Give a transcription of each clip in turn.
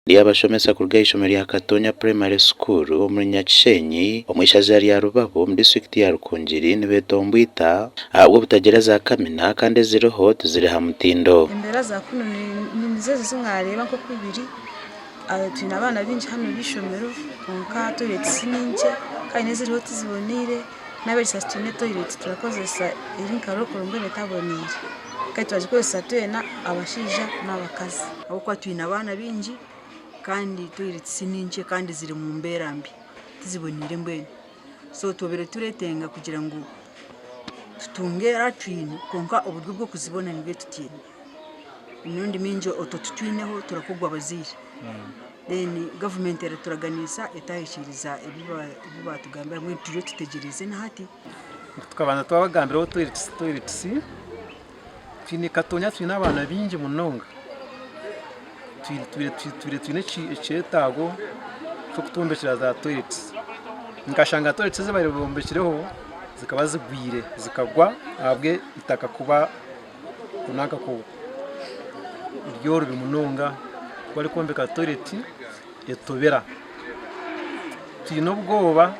Ry'abashomesa kuruga aha ishomero rya Katonya Primary School omuri Nyakishenyi omu ishaza rya Rubabo omu disiturikiti ya Rukungiri nibetomboita ahabw'obutagira za kamina kandi eziriho tiziri ha mutindo. Embeera za kunu nizo ezo ezi mwareeba nk'oku biri, twine abaana baingi hanu b'eishomero kwonka toyireti ni nkye kandi n'eziriho tiziboneire, n'abeegyesa titwine toyireti turakozesa eri nka rokoro mbwenu etaboneire kandi turagikozesa twena abashaija n'abakazi. Ahabw'okuba twine abaana baingi kandi toyireti ni nkye kandi ziri omu mbeera mbi tiziboneire mbwenu so tubaire tureetenga kugira ngu tutunge latrine kwonka oburyo bw'okuzibona nibwo tutaine. Emirundi mingi otwo tutwineho turakogwa abazaire then gavumenti eraturaganisa etahikiiriza ebi baatugambira mbwenu turiyo tutegyereize na hati. Tukabanza twabagambiraho toiletsi, twine katonya twine abaana baingi munonga, twine twine ekyetaago ky'okutwombekyera za toiletsi, nkashanga toiletsi ezi baabaire bombekireho zikaba zigwire zikagwa ahabw'eitaka kuba nanka ryorobi munonga ku barikwombeka toilet etobera. Twine obwoba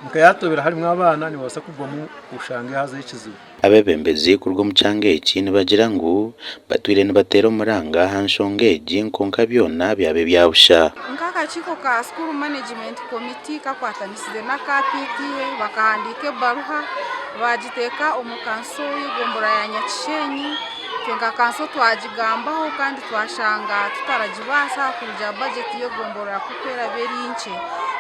nka yatobera harimu abaana nibabaasa kugwamu oshange hazaho ekizibu. Abeebembezi kuruga omu kyanga eki nibagira ngu batwire nibateera omuranga aha nshonga egi kwonka byona byaba ebya busha. Nk'akakiiko ka School Management Committee kakwatanisize n'aka PTA bakahandiika ebaruha baagiteeka omu kanso y'egombolola ya Nyakishenyi. Itwe nka kanso twagigambaho kandi twashanga tutaragibaasa kurugira bajeti y'egombolola ku eraba eri nkye.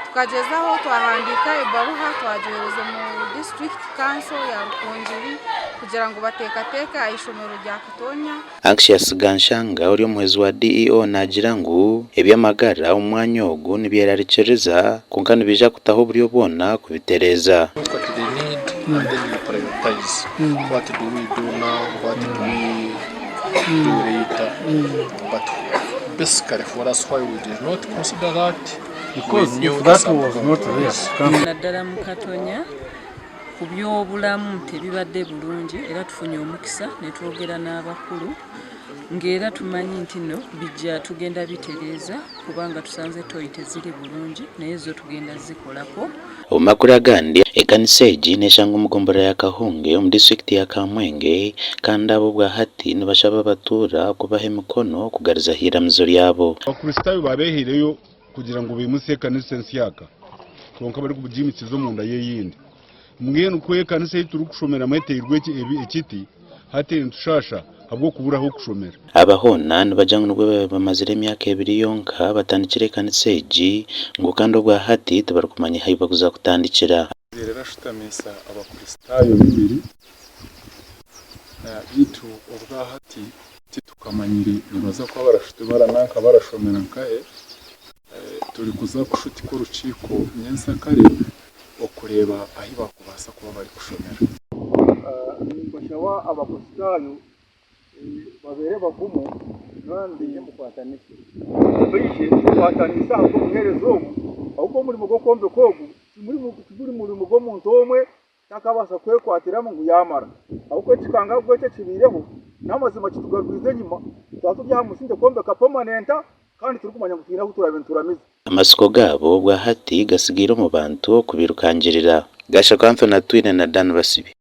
Tukagyezaho twahandiika ebaruha twagyohereza omu disiturikiti kanso ya Rukungiri kugira ngu bateekateeke aha ishomero rya Katonya. Anxious Ganshanga ori omuhwezi wa DEO naagira ngu eby'amagara omu mwanya ogu nibyerarikiriza kwonka nibaija kutaho oburyo bwona kubitereeza. Look at the need and then you prioritize. What do we do now? What do we do later? But basically for us why we did not consider that, we Because knew if the that was not there, sub-components. Naddala mu Katonya ku by'obulamu tebibadde bulungi era tufunye omukisa ne twogera n'abakulu ng'era tumanyi nti nno bijja tugenda bitereeza kubanga tusanze ttooyi teziri bulungi naye zo tugenda zikolako. Omu makuru agandi, ekanisa egi neshangwa omu gombolola ya Kahunge omu disiturikiti ya Kamwenge kandi abo obwahati nibashaba abatuura kubaha emikono kugaruzaho eiramizo ryabo. Abakristaayo baabehaireyo kugira ngu baimutsye ekanisa ensyaka kwonka barikugiimukiza omunda y'eyindi. Mbwenu ku ekanisa ei turikushomeramu eteirwe ekiti, hati nitushaasha ahabw'okubura ah'okushomera. Aba hoona nibagira ngu nibwo babaire bamazire emyaka ebiri yonka batandikire ekanisa egi ngu kandi obwa hati tibarikumanya ahu barikuza kutandikira. Reero ashutamisa Abakristaayo bibiri, beitu obwahati titukamanyire nibaza kuba nanka barashomera nkahe. Turikuza kushutika orukiiko nyensakare okureeba ahi bakubaasa kuba barikushomera. Nimbashaba Abakristaayo babeere bagumu kandi baije tukwatanise ahabw'obuheereza obu ahabw'okuba omurimo gw'okwombeka ogu tiguri murimo gw'omuntu omwe takabaasa kwekwatiramu ngu yaamara ahabw'okuba ekikangabwa eki ekibaireho n'amazima kitugarwize enyima twaba turi aha musingye kwombeka pamanenta kandi turikumanya ngu twine ahu turaabe nituramiza. Amatsiko gaabo obwa hati gatsigaire omu bantu okubirukangirira. Gashaka Anthony Atwine na Dan Basibi.